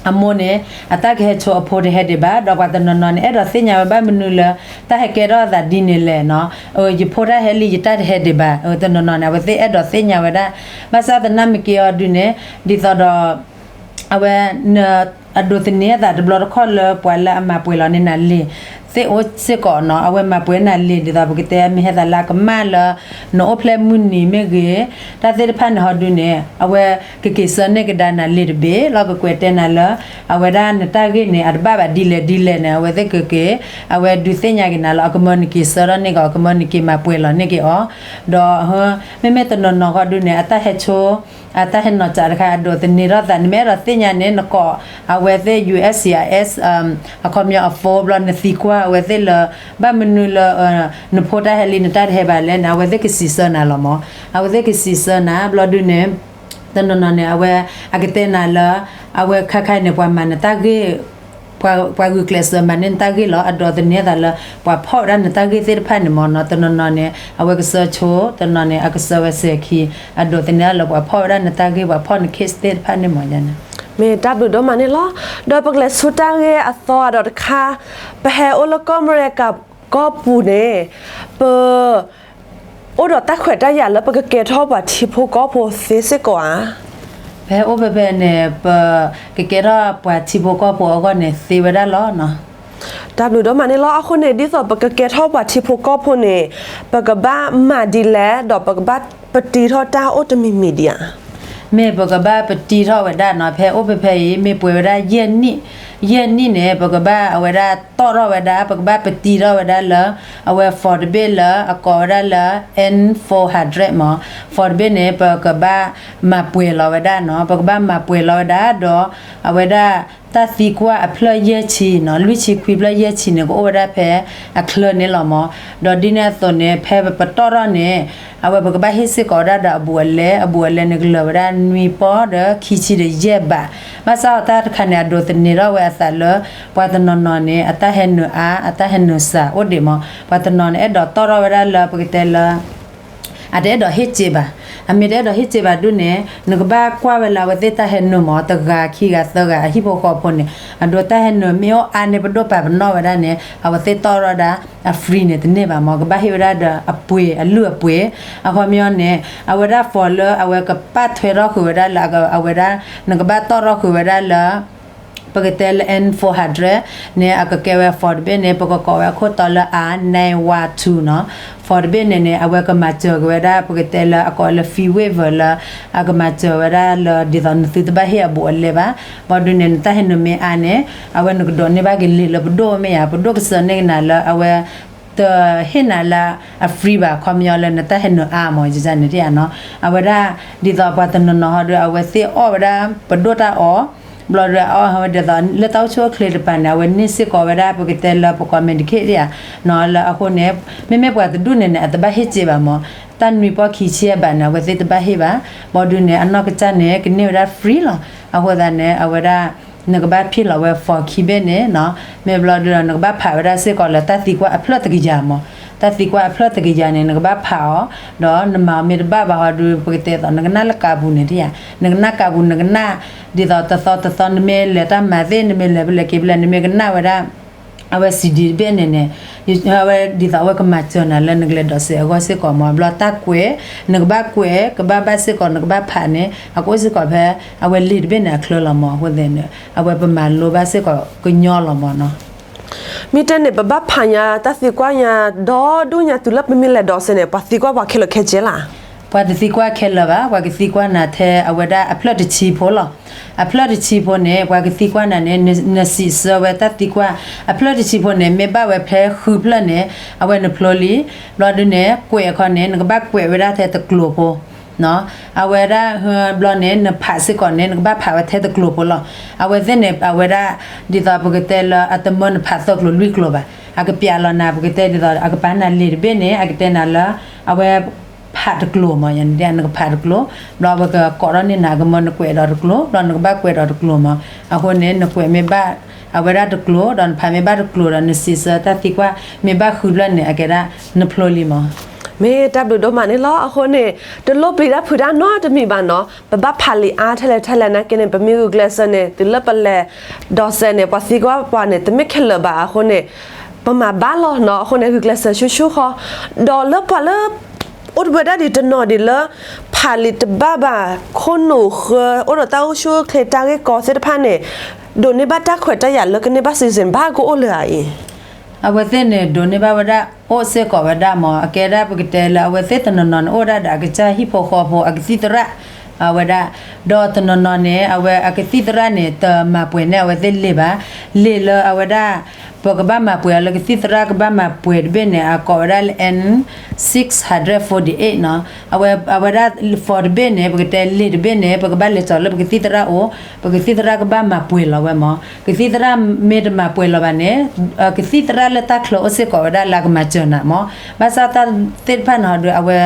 အမိၢ်န့ၣ် အတၢ်ကဟဲဆိအဖိတဟဲဒံးဘၣ်, ဒီးပှၤတနီၤနီၤန့ၣ် အဲၣ်ဒိးသ့ၣ်ညါဝဲဘၣ်မနုၤလၢ တၢ်ဟဲကဲထီၣ်အသးဒ်န့ၣ်လဲၣ်နီၤ, ယဖိတၢ်ဟဲလံ ယတၢ်တဟဲဒံးဘၣ်, တနီၤနီၤန့ၣ် အဝဲသ့ၣ်အဲၣ်ဒိးသ့ၣ်ညါဝဲဒၣ်, ဘၣ်ဆၣ်သနာ်က့အီၤဒုးန့ၣ် ဒ်သိးဒီး အဝဲ အဒိးသန့ၤအသးတဘျီတခီၣ်လၢပှၤလၢအမၤပှဲၤလီၤန့ၢ်နၤလံာ် သ့ၣ်အိၣ်စ့ၢ်ကီးနီၤ, အဝဲမၤပှဲၤနၤလံာ် ဒ်သိးပကတဲမ့ၢ်ဟဲသးလၢအကမၣ်လၢ နအိၣ်ဖျဲၣ်မုၢ်နံၤမ့ၢ်ဂ့ၤ, တၢ်သ့ၣ်တဖၣ်န့ၣ်ဟီဒုးန့ၣ် အဝဲကက့ၤဆှၢန့ၢ်ကဒါနၤလံာ်တဘ့ၣ်လီၤ, ကကွဲးတဲနၤလၢ အဝဲဒၣ်နတၢ်ဂ့ၢ်န့ၣ် အတဘၣ်ဘၣ်ဒ်လဲၣ်ဒ်လဲၣ်န့ၣ် အဝဲသ့ၣ်ကက့ၤ အဝဲဒုးသ့ၣ်ညါက့ၤနၤလၢ အကမၢနက့ၤဆှၢထီၣ်န့ၢ်က့ၤအီၤ, ကမၢနက့ၤမၤပှဲၤလီၤန့ၢ်က့ၤအီၤ, ဒီး မ့မ့ၢ်တနီၤနီၤဃီဒုးန့ၣ် အတၢ်ဟဲဆိ အတၢ်ဟဲနီၤစးတခါ အဒိးသန့ၤထီၣ်သးန့ၣ် မ့ၢ်အဲၣ်ဒိးသ့ၣ်ညါန့ၣ် နကိးအဝဲသ့ၣ် U S C I S အခီပညီအ phone ဘျီ နသံကွၢ်အဝဲသ့ၣ်လၢ ဘၣ်မနုၤလၢ နဖိတၢ်ဟဲလံ နတၢ်တဟဲဘၣ်လဲၣ်န့ၣ် အဝဲသ့ၣ်ကစံးဆၢနၤလီၤမး, အဝဲသ့ၣ်ကစံးဆၢနၤ ဘျီဒုးန့ၣ် တနီၤနီၤန့ၣ် အဝဲ အကတဲနၤလၢ အဝဲခါခါအံၤန့ၣ် ပှၤမၤနတၢ်ဂ့ၢ် ပှၤဂုာ်ကျဲးစၢးမၤန့ၢ်နတၢ်ဂ့ၢ်လီၤ, အဒိးသန့ၤသးလၢ ပှၤဖီၣ်ဝဲဒၣ်နတၢ်ဂ့ၢ်သ့ၣ်တဖၣ်န့ၣ်မးနီၤ, တနီၤနီၤန့ၣ် အဝဲကဆှၢဆိ, တနီၤန့ၣ် အကဆှၢဝဲစဲၤခံ, အဒိးသန့ၤလၢပှၤဖီၣ်ဝဲဒၣ်နတၢ်ဂ့ၢ် ပှၤဖီၣ်န case သ့ၣ်တဖၣ်န့ၣ်မး, မ့ၢ်တၢ်ဘျုးဒိၣ်မးန့ၣ်လီၤ. ဒီးပကလဲၤဆူတၢ်ဂ့ၢ်အသီအဒီးတခါ, ပဟဲအိၣ်လၢကီၢ်အမဲရကၤကီၢ်ပူၤန့ၣ် ပ အိၣ်ဒီးတၢ်ခွဲးတၢ်ယာ်လၢပကကဲထီၣ်ပှၤထံဖိကီၢ်ဖိသ့စ့ၢ်ကီးဧါ. ဖဲအိၣ်ဖဲဖဲန့ၣ် ပကကဲထီၣ်ပှၤထံဖိကီၢ်ဖိအဂီၢ်န့ၣ် သ့ဝဲဒၣ်လီၤနီၤ. တၢ်ဘျုးဒိၣ်မးန့ၣ်လီၤ. အဃိန့ၣ် ဒ်သိးပကကဲထီၣ်ပှၤထံဖိကီၢ်ဖိန့ၣ် ပကဘၣ်မၤဒ်လဲၣ် ဒီးပကဘၣ်ပတံထီၣ်တၢ်အိၣ်တမံၤမံၤဒံးဧါ. မ့ၢ်ပကဘၣ်ပတံထီၣ်ဝဲဒၣ်နီၤ, ဖဲအိၣ်ဖဲဖဲအံၤ မ့ၢ်ပှဲၤဝဲဒၣ်ယဲၢ်နံၣ်, ယဲၢ်နံၣ်န့ၣ် ပကဘၣ်အဝဲဒၣ်တီၣ်ထီၣ်ဝဲဒၣ်, ပကဘၣ်ပတံထီၣ်ဝဲဒၣ်လၢ အဝဲ form တဘ့ၣ်လၢအကိးဝဲဒၣ်လၢ N four hundred မး, form တဘ့ၣ်န့ၣ် ပကဘၣ်မၤပှဲၤလီၤဝဲဒၣ်နီၤ, ပကဘၣ်မၤပှဲၤလီၤဝဲဒၣ်ဒီး အဝဲဒၣ်တၢ်သံကွၢ်အဖျၢၣ်ယဲၢ်ဆံနီၤ, လွံၢ်ဆံခွံဖျၢၣ်ယဲၢ်ဆံန့ၣ် ကအိၣ်ဝဲဒၣ်ဖဲအချၢန့ၣ်လီၤမး. ဒီးဒ်န့ၣ်အသိးန့ၣ် ဖဲပတီၣ်ထီၣ်န့ၣ် အဝဲပကဘၣ်ဟ့ၣ်စ့ၢ်ကီးဝဲဒၣ်ဒီးအဘူးအလဲ, အဘူးအလဲန့ၣ် ကလၢာ်ဝဲဒၣ်နွံပီၢ်ဒီးခံဆံဒီးယဲၢ်ဘး, ဘၣ်ဆၣ်အီၤတၢ်တခါန့ၣ် အဒိးသန့ၤထီၣ်ဝဲအသးလၢ ပှၤတနီၤနီၤန့ၣ် အတၢ်ဟဲနုာ်အါ, အတၢ်ဟဲနုာ်စှၤအိၣ်ဒံးမး, ပှၤတနီၤန့ၣ် အဲၣ်ဒိးတီၣ်ထီၣ်ဝဲဒၣ်လၢပကတဲလၢ အတအဲၣ်ဒိးဟ့ၣ်စ့ဘၣ်, အမ့ၢ်တအဲၣ်ဒိးဟ့ၣ်စ့ဘၣ်ဒုးန့ၣ် နကဘၣ်ကွၢ်ဝဲလၢအဝဲသ့ၣ်တၢ်ဟဲနုာ်မး, တဂၤခံဂၤသၢဂၤအဟံၣ်ဖိဃီဖိန့ၣ် အဒိးတၢ်ဟဲနုာ်မ့ၢ်အိၣ်အါန့ၢ်ပဒိၣ်ပာ်ပနီၣ်ဝဲဒၣ်န့ၣ် အဝဲသ့ၣ်တီၣ်ထီၣ်ဒၣ် အ free န့ၣ်တန့ၢ်ဘၣ်မး, ကဘၣ်ဟ့ၣ်ဝဲဒၣ်ဒီးအပှ့ၤအလုၢ်အပှ့ၤ, အခီပညီန့ၣ် အဝဲဒၣ် form လၢအဝဲကပာ်ထွဲထီၣ်ဃုာ်ဝဲဒၣ်လၢအဝဲဒၣ် နကဘၣ်တီၣ်ထီၣ်ဃုာ်ဝဲဒၣ်လၢ ပကတဲလၢ N four hundred န့ၣ် အကကဲဝဲ form တဘ့ၣ်န့ၣ် ပကကိးဝဲအခိၣ်တီလၢ R nine one two နီၤ, form တဘ့ၣ်န့ၣ်န့ၣ် အဝဲကမၤစၢၤက့ၤဝဲဒၣ် ပကတဲလၢအကိးလၢ fee waiver လၢ အကမၤစၢၤဝဲဒၣ်လၢ ဒ်သိးနသုတဘၣ်ဟ့ၣ်အဘူးအလဲဘၣ်, ဘၣ်ဒုးန့ၣ် နတၢ်ဟဲနုာ်မ့ၢ်အါန့ၣ် အဝဲနကဒိးန့ၢ်ဘၣ်က့ၤလံာ်လၢပဒိၣ်မ့ၢ်ဧါ, ပဒိၣ်ကဆှၢန့ၢ်က့ၤနၤလၢအဝဲ တဟ့ၣ်နၤလၢအ free ဘၣ်, အခီပညီလၢနတၢ်ဟဲနုာ်အါမး, န့ၣ် အဝဲဒၣ် ဒ်သိးပှၤတနီၤနီၤဟီဒုး အဝဲသ့ၣ်အီၣ်ဝဲဒၣ်ပဒိၣ်တၢ်အီၣ်, ဘျီဒီးအအီၣ်ဝဲဒ်သိးလၢတၢ်အိၣ်ဆူၣ်အိၣ်ချ့တပၤန့ၣ် အဝဲန့ၢ်စ့ၢ်ကီးဝဲဒၣ် ပကတဲလၢပကိး Medicaid ဧါ, လၢအဃိန့ၣ် မ့မ့ၢ်ပှၤတဒူၣ်န့ၣ်န့ၣ် အတဘၣ်ဟ့ၣ်စ့ဘၣ်မး, တၢ်နွံပီၢ်ခံဆံဘးန့ၣ် အဝဲသ့ၣ်တဘၣ်ဟ့ၣ်ဘၣ်, ဘၣ်ဒုးန့ၣ် အနီၢ်ကစၢ်န့ၣ် ကန့ၢ်ဝဲဒၣ် free လီၤ, အဃိသတးန့ၣ် အဝဲဒၣ် နကဘၣ်ဖံးလီၤဝဲ form ခံဘ့ၣ်န့ၣ်နီၤ, မ့ၢ်ဘျီဒုးဒီး နကဘၣ်ဖးဝဲဒၣ်စ့ၢ်ကီးလၢတၢ်သံကွၢ်အဖျၢၣ်တကယၤမး, တၢ်သံကွၢ်အဖျၢၣ်တကယၤန့ၣ် နကဘၣ်ဖးအီၤ, ဒီးနမၤအီၤမ့ၢ်တဘၣ်ဘၣ်ဟီဒုး ပကတဲသိး နကနၣ်လၢကးပူၤန့ၣ် တယၤ, နကနၣ်ကးပူၤ နကနၣ် ဒ်သိးတသီတသီ နမ့ၢ်လဲၤတၢ်မၤသ့ၣ် နမ့ၢ်လဲၤဖဲလဲၣ်က့ၤဖဲလဲၣ် နမ့ၢ်ကနၣ်ဝဲဒၣ် အဝဲ CD တဘ့ၣ်န့ၣ်န့ၣ် အဝဲဒ်သိးအဝဲကမၤစၢၤနၤလၢနကလဲၤဒိးစဲးအဂီၢ်စ့ၢ်ကီးမး, ဘျီတၢ်ကွဲး နကဘၣ်ကွဲး ကဘၣ်ဘၣ်စ့ၢ်ကီး နကဘၣ်ဖးန့ၣ် အကအိၣ်စ့ၢ်ကီးဖဲ အဝဲလံာ်တဘ့ၣ်န့ၣ်အချၢလီၤမး, အဃိသတးန့ၣ် အဝဲပမၤလိဘၣ်စ့ၢ်ကီးကညီလီၤမးနီၤ. မ့ၢ်တဲန့ၣ် ပဘၣ်ဖးညါတၢ်သံကွၢ်ညါ ဒီဒူၣ်ညါတုၤလၢပမ့ၢ်လဲၤဒိးစဲးန့ၣ် ပှၤသံကွၢ်ပှၤခဲလၢာ်ခဲဆ့လီၤ. ပှၤတသံကွၢ်ခဲလၢာ်ဘၣ်, ပှၤကသံကွၢ်နၤထဲအဝဲဒၣ်အဖျၢၣ်တဆံဖိလီၤ. အဖျၢၣ်တဆံဖိန့ၣ် ပှၤကသံကွၢ်နၤန့ၣ် နစံးဆၢဝဲတၢ်သံကွၢ် အဖျၢၣ်တဆံဖိန့ၣ် မ့ၢ်ဘၣ်ဝဲဖဲဃုဖျၢၣ်န့ၣ် အဝဲနဖျိလံ, ဘျီဒုးန့ၣ် ကွဲးအခီန့ၣ် နကဘၣ်ကွဲးဝဲဒၣ်ထဲတကျိၤဖိ အဝဲဒၣ် ဘျီန့ၣ် နဖးစ့ၢ်ကီးန့ၣ် နကဘၣ်ဖးဝဲထဲတကျိၤဖိလီၤ. အဝဲသ့ၣ်န့ၣ် အဝဲဒၣ် ဒ်သိးပကတဲလၢအတမၢနဖးသၢကျိၤလွံၢ်ကျိၤဘၣ်, အကပျးလီၤနၤ ပကတဲဒ်သိး အကပာ်နၤလံာ်တဘ့ၣ်န့ၣ် အကတဲနၤလၢ အဝဲ ဖး နကဖးတကျိၤမး, နကဖးတကျိၤ, ဘျီအဝဲကကိးထီၣ်န့ၢ်နၤ ကမၢနကွဲးဒီးတကျိၤ, ဘျီနကဘၣ်ကွဲးဒီးတကျိၤမး. အဃိန့ၣ် နကွဲးမ့ၢ်ဘၣ်အဝဲဒၣ်တကျိၤ ဒီးနဖးမ့ၢ်ဘၣ်တကျိၤဒီး နစံးဆၢတၢ်သံကွၢ်မ့ၢ်ဘၣ်ဃုဖျၢၣ်န့ၣ် အကဲဒၣ်နဖျိလံမး. မ့ၢ်တၢ်ဘျုးဒိၣ်မးန့ၣ်လီၤ. အဃိန့ၣ် တလိၣ်ပျံၤတၢ်ဖုးတၢ်နီတမံၤဘၣ်နီၤ, ပဘၣ်ဖးလံာ်အါထဲလဲၣ်ထဲလဲၣ်နာ်က့န့ၣ် ပမ့ၢ်ဂုာ်ကျဲးစၢးန့ၣ် တုၤလၢပလဲၤဒိးစဲးန့ၣ် ပှၤသံကွၢ်ပှၤန့ၣ် တမ့ၢ်ခဲလၢာ်ဘၣ်. အဃိန့ၣ် ပမၤဘၣ်လီၤနီၤ. အဃိန့ၣ် ဂုာ်ကျဲးစၢးဆူၣ်ဆူၣ်ဃီ, ဒီးလၢပှၤလၢ အိၣ်တဝဲဒၣ်ဒံးတနီၤဒံးလၢ ဖးလံာ်တဘၣ်ဘၣ်, ခိၣ်နူာ်ဃၢ အိၣ်ဒီးတၢ်အိၣ်ဆူၣ်အိၣ်ချ့တၢ်ဂ့ၢ်ကီသ့ၣ်တဖၣ်န့ၣ် ဒိးန့ၢ်ဘၣ်တၢ်ခွဲးတၢ်ယာ်လၢကန့ၢ်ဘၣ် citizen ဘၣ်ကအိၣ်လၢၤဧါအံၤ. အဝဲသ့ၣ်န့ၣ် ဒိးန့ၢ်ဘၣ်ဝဲဒၣ် အိၣ်စ့ၢ်ကီးဝဲဒၣ်မး, အကဲဒၣ်ပကတဲလၢအဝဲသ့ၣ်တနီၤနီၤန့ၣ် အိၣ်ဝဲဒၣ်ဒီးအကစၢ်ဟံၣ်ဖိဃီဖိအကသံၣ်သရၣ် အဝဲဒၣ်, ဒီးတနီၤနီၤန့ၣ် အဝဲအကသံၣ်သရၣ်န့ၣ် တမၤပှဲၤန့ၢ်အဝဲသ့ၣ်လံာ်ဘၣ်, လံာ်လၢအဝဲဒၣ် ပကဘၣ်မၤပှဲၤအီၤလၢကသံၣ်သရၣ်ကဘၣ်မၤပှဲၤတဘ့ၣ်န့ၣ် အကိးဝဲဒၣ်လၢ N six hundred forty-eight နီၤ. အဝဲဒၣ် form တဘ့ၣ်န့ၣ် ပကတဲလံာ်တဘ့ၣ်န့ၣ် ပကဘၣ်လဲၤစိာ်လၢပကသံၣ်သရၣ်အိၣ်, ပကသံၣ်သရၣ်ကဘၣ်မၤပှဲၤလီၤဝဲမး. ကသံၣ်သရၣ်မ့ၢ်တမၤပှဲၤလီၤဘၣ်န့ၣ် ကသံၣ်သရၣ်လၢတၢ်ချၢအိၣ်စ့ၢ်ကီးဝဲဒၣ်လၢအကမၤစၢၤနၤမး. ဘၣ်ဆၣ်တၢ်သ့ၣ်တဖၣ်န့ၣ်ဟီဒုး အဝဲ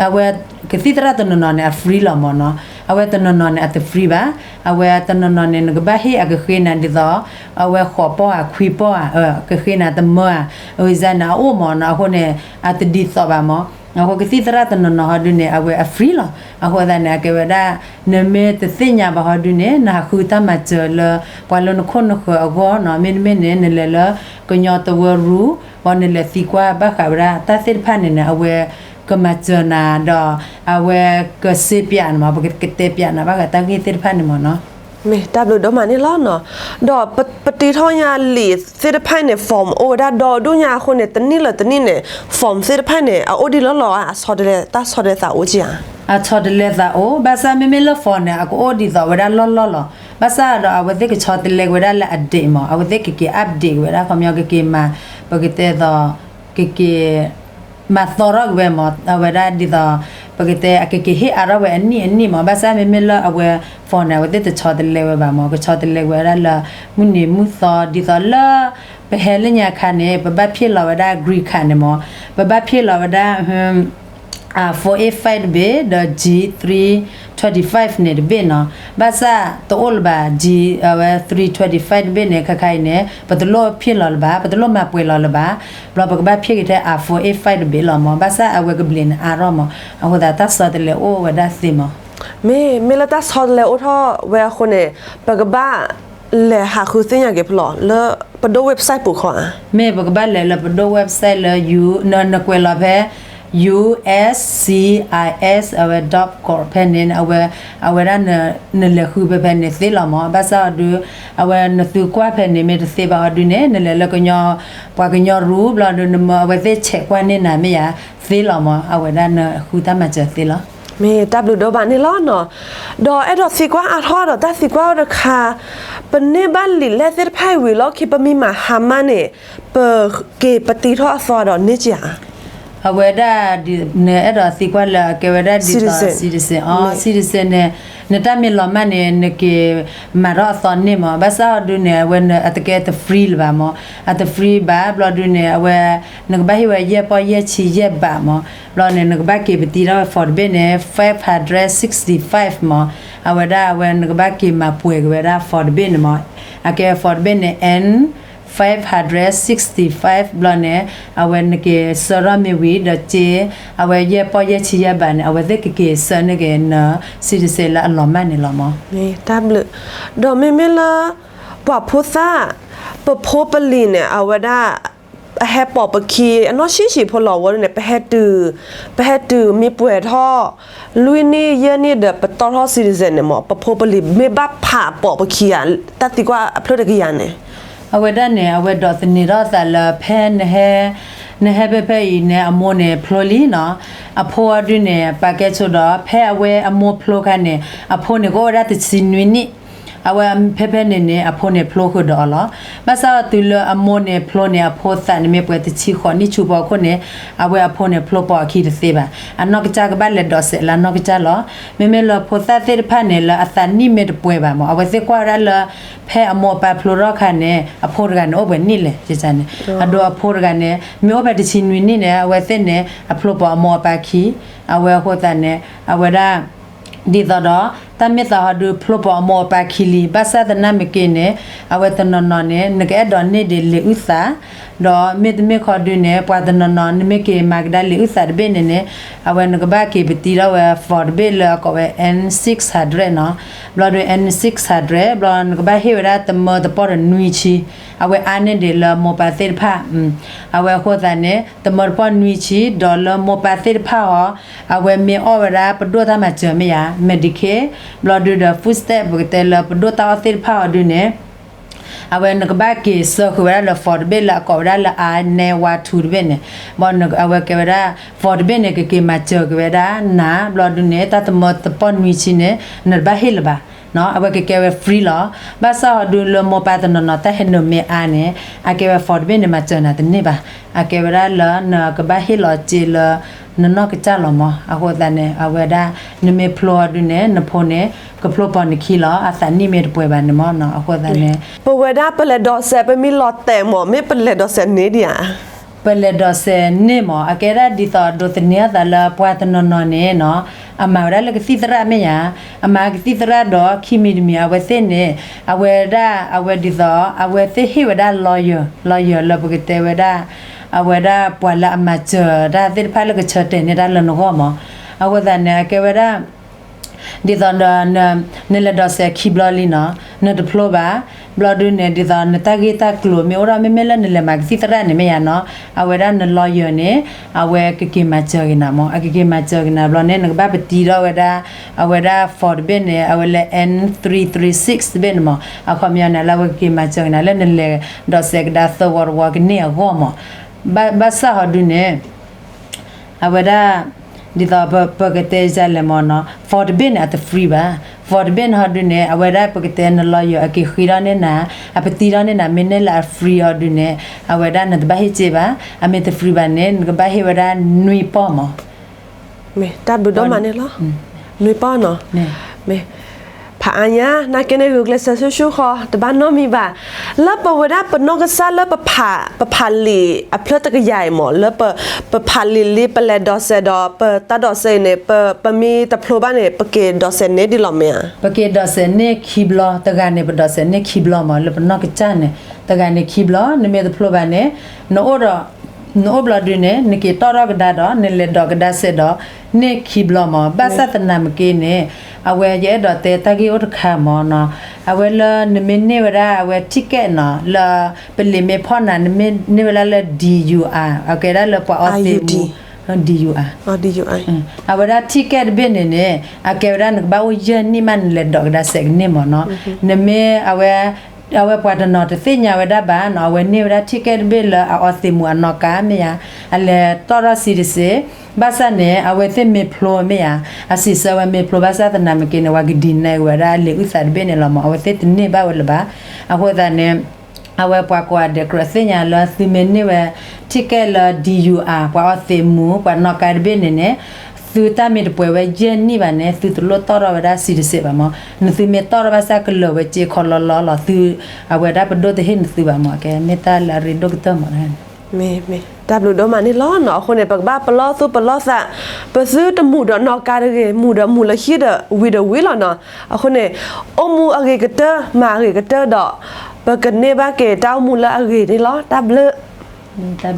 အဝဲကသံၣ်သရၣ်တနီၤနီၤန့ၣ် အ free လီၤမးနီၤ. အဝဲတနီၤနီၤန့ၣ် အတ free ဘၣ်. အဝဲတနီၤနီၤန့ၣ် နကဘၣ်ဟ့ၣ်အကဃ့နၤဒ်သိး အဝဲဃိးပီၢ်ဧါ ခွံပီၢ်ဧါ, ကဃ့နၤတမၢဧါ, အဝဲန့ၣ်အအိၣ်မးနီၤ. အဃိန့ၣ် အတဒ်သိးဘၣ်မး. အဃိကသံၣ်သရၣ်တနီၤနီၤဟီဒုးန့ၣ် အဝဲအ free လီၤ. အဃိသတးန့ၣ် အကဲဝဲဒၣ် နမ့ၢ်တသ့ၣ်ညါဘၣ်ဟီဒုးန့ၣ် နဟးဃုတၢ်မၤစၢၤလၢ ပှၤလၢနခိၣ်နဃၢၤအဂီၢ်နီၤ. မ့တမ့ၢ်န့ၣ် နလဲၤလၢကညီတဝၢရူ ဘၣ်နလဲၤသံကွၢ်ဘၣ်ဃးဝဲဒၣ်တၢ်သ့ၣ်တဖၣ်န့ၣ်န့ၣ် အဝဲကမၤစၢၤနၤဒီး အဝဲကစ့ပၠးနၤမး, ပကတဲပၠးနၤဘၣ်ဃးတၢ်ဂ့ၢ်သ့ၣ်တဖၣ်န့ၣ်မးနီၤ. မ့ၢ်တၢ်ဘျုးဒိၣ်မးန့ၣ်လီၤနီၤ. ဒီးပတံထီၣ်ညါလံာ်သ့ၣ်တဖၣ်န့ၣ် form အိၣ်ဝဲဒၣ်ဒီဒူၣ်ညါအဃိန့ၣ် တနံၣ်လၢတနံၣ်န့ၣ် form သ့ၣ်တဖၣ်န့ၣ် အအိၣ်ဒံးလီၤလီၤဧါ, အဆီတလဲ တၢ်ဆီတလဲသးအိၣ်က့ဧါ. အဆီတလဲသးအိၣ်, ဘၣ်ဆၣ်မ့မ့ၢ်လၢ form န့ၣ် အကအိၣ်ဒ်သိးဝဲဒၣ်လီၢ်လီၢ်လီၤ. ဘၣ်ဆၣ်ဒီးအဝဲသ့ၣ်ကဆီတလဲဝဲဒၣ်လၢအ date မး, အဝဲသ့ၣ်ကက့ၤ update ဝဲဒၣ် ခီပညီ ကက့ၤမၤ, ပကတဲသိး ကက့ၤ မၤသီထီၣ်က့ၤဝဲမး, အဝဲဒၣ်ဒ်သိး ပကတဲ အကက့ၤဟ့ၣ်အါထီၣ်ဝဲအနံၣ်အနံၣ်မး. ဘၣ်ဆၣ်မ့မ့ၢ်လၢအဝဲ form န့ၣ် အဝဲသ့ၣ်တဆီတလဲဝဲဘၣ်မး, ကဆီတလဲဝဲဒၣ်လၢ မုၢ်နံၤမုၢ်သီ ဒ်သိးလၢ ပဟဲလၢညါခါန့ၣ် ပဘၣ်ဖံးလီၤဝဲဒၣ် green card န့ၣ်မး, ပဘၣ်ဖံးလီၤဝဲဒၣ် four eight five တဘ့ၣ် ဒီး G three twenty five န့ၣ်တဘ့ၣ်နီၤ. ဘၣ်ဆၣ်တအိၣ်လၢၤဘၣ် G အဝဲ three twenty five တဘ့ၣ်န့ၣ် ခဲခါအံၤန့ၣ် ပတလိၣ်ဖံးလီၤလၢၤဘၣ်, ပတလိၣ်မၤပှဲၤလီၤလၢၤဘၣ်. ဘျီပကဘၣ်ဖံးက့ၤထဲ R four eight five တဘ့ၣ်လီၤမး. ဘၣ်ဆၣ်အဝဲကဘျံးန့ၣ်အါထီၣ်မး, အဃိသတးတၢ်ဆီတလဲအိၣ်ဝဲဒၣ်သ့မး. မ့ၢ်, မ့ၢ်လၢတၢ်ဆီတလဲအိၣ်ထီၣ်ဝဲအဃိန့ၣ် ပကဘၣ်လဲၤဟးဃုသ့ၣ်ညါက့ၤဖဲလဲၣ် လၢပဒိၣ် website ပူၤခီဧါ. မ့ၢ်ပကဘၣ်လဲၤလၢပဒိၣ် website လၢ နကွဲးလီၤဖဲ U S C I S အဝဲ dot com ဖဲန့ၣ် အဝဲ, အဝဲဒၣ် နလဲၤဃုဖဲဖဲန့ၣ်သ့လီၤမး. ဘၣ်ဆၣ်အီၤဒုး အဝဲနသုကွၢ်ဖဲန့ၣ် မ့ၢ်တသ့ဘၣ်အီၤဒုးန့ၣ် နလဲၤလၢကညီ, ပှၤကညီရူဘျီဒုး နမၢအဝဲသ့ၣ်ဆဲးကွၢ်န့ၢ်နၤမ့ၢ်ယၤသ့လီၤမး. အဝဲဒၣ်နဃုတၢ်မၤစၢၤသ့လီၤ. မ့ၢ်တၢ်ဘျုးဒိၣ်မးန့ၣ်လီၤနီၤ. ဒီးအဲၣ်ဒိးသံကွၢ်အါထီၣ်ဒီးတၢ်သံကွၢ်အိၣ်တခါ, ပန့ၢ်ဘၣ်လံာ်လဲၢ်သ့ၣ်တဖၣ်အံၤဝံၤလီၢ်ခံ ပမ့ၢ်မၤဟါမၢ်န့ၣ် ပက့ၤပတံထီၣ်အသီဒီးန့ၢ်က့ၤဧါ. အဝဲဒၣ် နအဲၣ်ဒိးသံကွၢ်လၢအကဲဝဲဒၣ်ဒ်သိး citizen အီၤ, citizen န့ၣ် နတၢ်မ့ၢ်လီၤမၢ်န့ၣ် နက့ၤမၤထီၣ်အသီန့ၢ်မး. ဘၣ်ဆၣ်အီၤဒုးန့ၣ် အဝဲအတကဲတ free လၢၤဘၣ်မး, အတ free ဘၣ်. ဘျီဒုးန့ၣ် အဝဲ နကဘၣ်ဟ့ၣ်ဝဲယဲၢ်ပီၢ်ယဲၢ်ဆံယဲၢ်ဘးမး. ဘျီန့ၣ် နကဘၣ်က့ၤပတံထီၣ်ဝဲ form တဘ့ၣ်န့ၣ် five hundred sixty five မး. အဝဲဒၣ်အဝဲ နကဘၣ်က့ၤမၤပှဲၤက့ၤဝဲဒၣ် form တဘ့ၣ်န့ၣ်မး. အကဲ form တဘ့ၣ်န့ၣ် N five hundred sixty five ဘျီန့ၣ် အဝဲနက့ၤဆှၢထီၣ်မ့ၢ်ဝံၤဒီးက့ၤ အဝဲယဲၢ်ပီၢ်ယဲၢ်ဆံယဲၢ်ဘးန့ၣ် အဝဲသ့ၣ်ကက့ၤဆှၢန့ၢ်က့ၤန citizen လၢအလီၤမၢ်န့ၣ်လီၤမး. တၢ်ဘျုး, ဒီးမ့မ့ၢ်လၢ ပှၤဖိသၣ်, ပဖိပလံၤန့ၣ် အဝဲဒၣ် အဟဲပိာ်ပခံ အနီၢ်ဆံးဆံးဖိလီၤဝဲန့ၣ် ပဟဲတုၤ, ပဟဲတုၤမ့ၢ်ပှဲၤထီၣ် လွံၢ်နံၣ်ယဲၢ်နံၣ်ဒီးပတီၢ်ထီၣ် citizen န့ၣ်မး ပဖိပလံၤမ့ၢ်ဘၣ်ဖးပိာ်ပခံဧါ, တၢ်သံကွၢ်အဖျၢၣ်တကယၤန့ၣ်. အဝဲဒၣ်န့ၣ် အဝဲဒိးသန့ၤထီၣ်သးလၢဖဲ နဟဲဖဲဖဲအံၤန့ၣ် အမိၢ်န့ၣ်ဖျိလံနီၤ. အဖိအီၤဒုးန့ၣ် ပာ်ကဲဆိဒီး ဖဲအဝဲအမိၢ်ဖျိခါန့ၣ် အဖိန့ၣ်ကအိၣ်ဝဲဒၣ်တဆံနွံနံၣ် အဝဲဖဲဖဲန့ၣ်န့ၣ် အဖိန့ၣ်ဖျိဃုာ်ဒီးအီၤလီၤ. ဘၣ်ဆၣ်တုၤလၢအမိၢ်န့ၣ်ဖျိန့ၣ် အဖိသးန့ၣ်မ့ၢ်ပှဲၤတဆံဃိးနံၣ်ဆူဖီခိၣ်န့ၣ် အဝဲအဖိန့ၣ်ဖျိပိာ်အခံတသ့ဘၣ်. အနီၢ်ကစၢ်ကဘၣ်လဲၤဒိးစဲးလၢအနီၢ်ကစၢ်လီၤ. မ့မ့ၢ်လၢဖိသၣ်သ့ၣ်တဖၣ်န့ၣ် လၢအသးနံၣ်မ့ၢ်တပှဲၤဘၣ်မး အဝဲသ့ၣ်ကွၢ်ဝဲဒၣ်လၢ ဖဲအမိၢ်အပၢ်ဖျိထီၣ်အခါန့ၣ် အဖိတဂၤန့ၣ်အိၣ်ပှဲၤနံၣ်လဲၣ် န့ၣ်. အဒိအဖိတဂၤန့ၣ် မ့ၢ်အိၣ်ဖဲတဆံနွံနံၣ်န့ၣ် အဝဲသ့ၣ်န့ၣ် အဖျိပိာ်အမိၢ်အပၢ်ခံ. အဝဲအဃိသတးန့ၣ် အဝဲဒၣ် ဒ်သိးဒီး တၢ်မ့ၢ်သးဟီဒုး ဖျိပိာ်အမိၢ်အပၢ်ခံလံ. ဘၣ်ဆၣ်သနာ်က့န့ၣ် အဝဲတနီၤနီၤန့ၣ် နကအဲၣ်ဒိးန့ၢ်ဒံးလံာ်အုၣ်သး ဒီးမ့တမ့ၢ်ဃီဒုးန့ၣ် ပှၤတနီၤနီၤ နမ့ၢ်က့ၤမၤကဒါလံာ်အုၣ်သးတဘ့ၣ်န့ၣ်န့ၣ် အဝဲနကဘၣ်က့ၤပတံထီၣ်ဝဲ form တဘ့ၣ်လၢအကိးဝဲ N six hundred နီၤ. ဘျီဒုး N six hundred ဘျီနကဘၣ်ဟ့ၣ်ဝဲဒၣ်တမၢတပီၢ်ဒီးနွံဆံ. အဝဲအါန့ၢ်ဒံးလၢမိၢ်ပၢ်သ့ၣ်တဖၣ် အဝဲအဃိသတးန့ၣ် တမၢတပီၢ်နွံဆံ ဒီးလၢမိၢ်ပၢ်သ့ၣ်တဖၣ်အီၤ အဝဲမ့ၢ်အီၣ်ဝဲဒၣ်ပဒိၣ်တၢ်မၤစၢၤမ့ၢ်ဧါ Medicaid ဘျီဒုးဒီး food stamp ပကတဲလၢပဒိၣ်တၢ်အီၣ်သ့ၣ်တဖၣ်အီၤဒုးန့ၣ် အဝဲနကဘၣ်က့ၤဆှၢဃုာ်ဝဲဒၣ်လၢ form တဘ့ၣ်လၢအကိးဝဲဒၣ်လၢ I nine one two တဘ့ၣ်န့ၣ်. ဘၣ်အဝဲကဲဝဲဒၣ် form တဘ့ၣ်န့ၣ် ကက့ၤမၤစၢၤက့ၤဝဲဒၣ်နၤ ဘျီဒုးန့ၣ် တၢ်တမၢတပီၢ်နွံဆံန့ၣ် နတဘၣ်ဟ့ၣ်လၢၤဘၣ်. အဝဲကကဲဝဲ free လီၤ. ဘၣ်ဆၣ်ဟီဒုးလၢမိၢ်ပၢ်တနီၤနီၤ တၢ်ဟဲနုာ်မ့ၢ်အါန့ၣ် အကဲဝဲ form တဘ့ၣ်န့ၣ် မၤစၢၤနၤတန့ၢ်ဘၣ်. အကဲဝဲဒၣ်လၢနကဘၣ်ဟ့ၣ်လီၤစ့လၢ နနီၢ်ကစၢ်လီၤမး. အဃိသတးန့ၣ် အဝဲဒၣ် နမ့ၢ်ဖျိအီၤဒုးန့ၣ် နဖိန့ၣ် ကဖျိပိာ်နခံလီၤ. အသးနံၣ်မ့ၢ်တပှဲၤဘၣ်န့ၣ်မး အဃိသတးန့ၣ် ပဝဲဒၣ်ပလဲၤဒိးစဲး ပမ့ၢ်လီၤတဲာ်မး မ့ၢ်ပလဲၤဒိးစဲးန့ၢ်ဒံးဧါ. ပလဲၤဒိးစဲးန့ၢ်မး အကဲဒၣ်ဒ်သိးဒိးသန့ၤအသးလၢ ပှၤတနီၤနီၤန့ၣ်နီၤ အမၤဝဲဒၣ်လၢကသံၣ်သရၣ်မ့ၢ်ဧါ. အမၤကသံၣ်သရၣ်ဒီး ခံမံၤတမံၤ အဝဲသ့ၣ်န့ၣ် အဝဲဒၣ် အဝဲဒ်သိး အဝဲသ့ၣ်ဟ့ၣ်ဝဲဒၣ် lawyer, lawyer လၢပကတဲဝဲဒၣ် အဝဲဒၣ်ပှၤလၢအမၤစၢၤတၢ်သ့ၣ်တဖၣ်လၢကဆၢတဲာ်န့ၢ်တၢ်လၢနဂီၢ်မး. အဃိသတးန့ၣ် အကဲဝဲဒၣ် ဒ်သိးဒီး နလဲၤဒိးစဲးခံဘျီလံနီၤ နတဖျိဘၣ်. ဘျီဒုးန့ၣ် ဒ်သိးနတၢ်ဂ့ၢ်တၢ်ကျိၤမ့ၢ်အိၣ်ဒီး မ့မ့ၢ်လၢနလဲၤမၤကသံၣ်သရၣ်န့ၣ်မ့ၢ်ဧါနီၤ အဝဲဒၣ်န lawyer န့ၣ် အဝဲကက့ၤမၤစၢၤက့ၤနၤမး. အကက့ၤမၤစၢၤက့ၤနၤဘျီန့ၣ် နကဘၣ်ပတံထီၣ်ဝဲဒၣ် အဝဲဒၣ် form တဘ့ၣ်န့ၣ် အဝဲလၢ N three three six တဘ့ၣ်န့ၣ်မး. အခီပညီန့ၣ် လၢအဝဲကက့ၤမၤစၢၤက့ၤနၤလၢနလဲၤဒိးစဲးကဒါ သဝီတဝီကန့ၢ်အဂီၢ်မး. ဘၣ်ဆၣ်ဟီဒုးန့ၣ် အဝဲဒၣ် ဒ်သိးပကတဲယလဲၣ်မးနီၤ form တဘ့ၣ်န့ၣ် အတ free ဘၣ်. form တဘ့ၣ်န့ၣ်ဟီဒုးန့ၣ် အဝဲဒၣ်ပကတဲန lawyer အက့ၤဃ့ထီၣ်န့ၢ်နၤ အပတံထီၣ်န့ၢ်နၤ မ့ၢ်န့ၢ်လၢအ free အီၤဒုးန့ၣ် အဝဲဒၣ်နတဘၣ်ဟ့ၣ်စ့ဘၣ်. အမ့ၢ်တ free ဘၣ်န့ၣ် နကဘၣ်ဟ့ၣ်ဝဲဒၣ်နွံပီၢ်မး. မ့ၢ်တၢ်ဘျုးဒိၣ်မးန့ၣ်လီၤ. နွံပီၢ်နီၤ. မ့ၢ် ဖးအါညါ နာ်က့န့ၣ် ဂုာ်ကျဲးစၢးဆူၣ်ဆူၣ်ဃီ တဘၣ်နီတမံၤဘၣ်. လၢပဝဲဒၣ်ပနီၢ်ကစၢ်လၢပဖး ပဖးလံာ်အဖျၢၣ်တကယၤအံၤမး လၢပဖးလံာ်လံ ပလဲၤဒိးစဲးဒီး ပတၢ်ဒိးစဲးအံၤန့ၣ် ပမ့ၢ်တဖျိဘၣ်န့ၣ် ပက့ၤဒိးစဲးန့ၢ်ဒ်လဲၣ်မ့ၢ်ဧါ. ပက့ၤဒိးစဲးန့ၢ်ခံဘျီ တဂၤန့ၣ် ပဒိးစဲးန့ၢ်ခံဘျီမး လၢပနီၢ်ကစၢ်န့ၣ် တဂၤန့ၣ်ခံဘျီ နမ့ၢ်တဖျိဘၣ်န့ၣ် နအိၣ်ဒီး နအိၣ်ဘျီဒုးန့ၣ် နက့ၤတီၣ်ထီၣ်ကဒါဒီး နလဲၤဒိးကဒါစဲးဒီး န့ၢ်ခံဘျီမး. ဘၣ်ဆၣ်သနာ်က့န့ၣ် အဝဲယအဲၣ်ဒိးတဲတၢ်ဂ့ၢ်အိၣ်တခါမးနီၤ. အဝဲလၢနမ့ၢ်န့ၢ်ဝဲဒၣ်အဝဲ ticket နီၤ လၢပလံာ်မ့ၢ်ဖီၣ်နၤ နမ့ၢ်န့ၢ်ဝဲဒၣ်လၢ D U R အကဲဒၣ်လၢပှၤအီသံးမူ D U R အဝဲဒၣ် ticket တဘ့ၣ်န့ၣ်န့ၣ် အကဲဝဲဒၣ်နကဘၣ်အိၣ်ယဲၢ်နံၣ်မး နလဲၤဒိးကဒါစဲးကန့ၢ်မးနီၤ. နမ့ၢ်အဝဲ အဝဲပှၤတနီၤတသ့ၣ်ညါဝဲဒၣ်ဘၣ်နီၤ အဝဲန့ၢ်ဝဲဒၣ် ticket တဘ့ၣ်လၢအအီသံးမူအနီၢ်ကါမ့ၢ်ဧါ အလဲၤတီၣ်ထီၣ် citizen ဘၣ်ဆၣ်န့ၣ် အဝဲသ့ၣ်မ့ၢ်ဖျိမ့ၢ်ဧါ အစံးဆၢဝဲမ့ၢ်ဖျိ ဘၣ်ဆၣ်သနာ်က့န့ၣ် ပှၤက deny ဝဲဒၣ်လံာ်အုၣ်သးတဘ့ၣ်န့ၣ်လီၤမး အဝဲသ့ၣ်တန့ၢ်ဘၣ်ဝဲလၢၤဘၣ်. အဃိသတးန့ၣ် အဝဲပှၤကိးဂၤဒဲးကြၢးသ့ၣ်ညါလၢ သုမ့ၢ်န့ၢ်ဝဲ ticket လၢ D U R ပှၤအီသံးမူ ပှၤနီၢ်ကါတဘ့ၣ်န့ၣ်န့ၣ် သုတၢ်မ့ၢ်တပှဲၤဝဲယဲၢ်နံၣ်ဘၣ်န့ၣ် သုတလိၣ်တီၣ်ထီၣ်ဝဲဒၣ် citizen ဘၣ်မး. နသုမ့ၢ်တီၣ်ထီၣ်ဘၣ်ဆၣ်ကလၢၤဝဲစ့ခီလီလီလီၤ သု အဝဲဒၣ်ပဒိၣ်တဟ့ၣ်နသုဘၣ်မး ကဲမ့ၢ်တၢ်လၢအရ့ဒိၣ်ကတၢၢ်မး မ့ၢ် မ့ၢ် တၢ်ဘျုးဒိၣ်မးန့ၣ်လီၤနီၤ. အဃိန့ၣ် ပကဘၣ်ပလီၢ်သူၣ်ပလီၢ်သး ပသုတမူဒီးနီၢ်ကါတဂ့ၤ မူဒီးမူလၢဟံၣ်ဒီးဝံၤဒီးဝံၤလီၤနီၤ. အဃိန့ၣ် အိၣ်မူအဂ့ၤကတၢၢ် မၤအဂ့ၤကတၢၢ်ဒီး ပကန့ၢ်ဘၣ်က့ၤတၢ်အိၣ်မူလၢအဂ့ၤန့ၣ်လီၤ. တၢ်ဘျုး